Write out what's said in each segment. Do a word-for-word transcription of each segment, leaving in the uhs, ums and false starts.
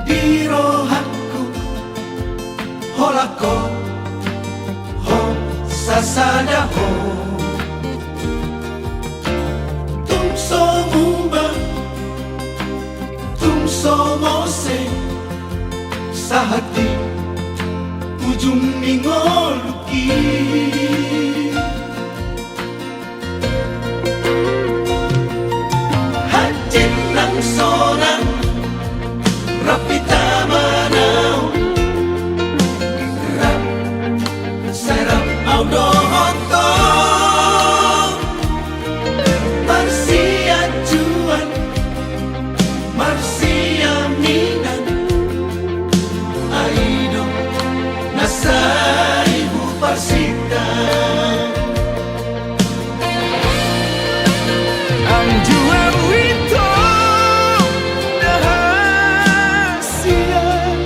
Di rohangku, holan ho, ho sasada ho. Tung so muba, tung so mose, sahat di ujung ni ngolungki. Hansit nang sonang, rap hita manaon, rap, sai rap au dohot ho. Marsianjuan, marsiaminan, ai do na sai huparsinta. Anju au ito, da hasian,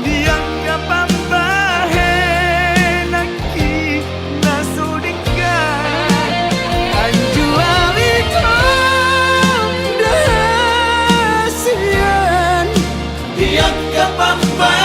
di angka pambahenanki na so denggan. Anju au ito, da hasian, di angka pambahenanki